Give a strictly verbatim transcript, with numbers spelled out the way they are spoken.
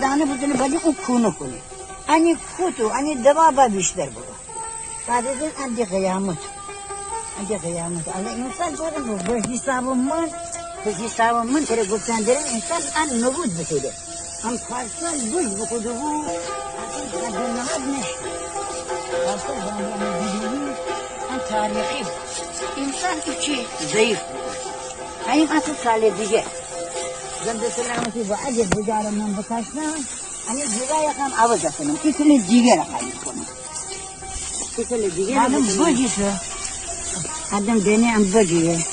دانه بزنه، بعد اون کونه کونه. انی کوتو، انی دوا با بیشتر ببه. بعد از این ادی قیامت. ادی قیامت. الله انسان گوره به حساب من، به حساب من تره گفتن درم انسان ان نبود بکوده. ان پارسال بوش بکوده بو، اصلاً حد نماز نشته. پارسال بانده ان دیدی، ان تاریخی بو. انسان ایچی ضعیف بو. این اصلاً سال دیگه. زنده سلامتی با اگه بجاره من بکشم، امی جیرا یکم عوض کنم. ایتونه دیگه را خالی کنم. ایتونه دیگه را خانم بکنم. بگی تو. آدم دینه هم بگی.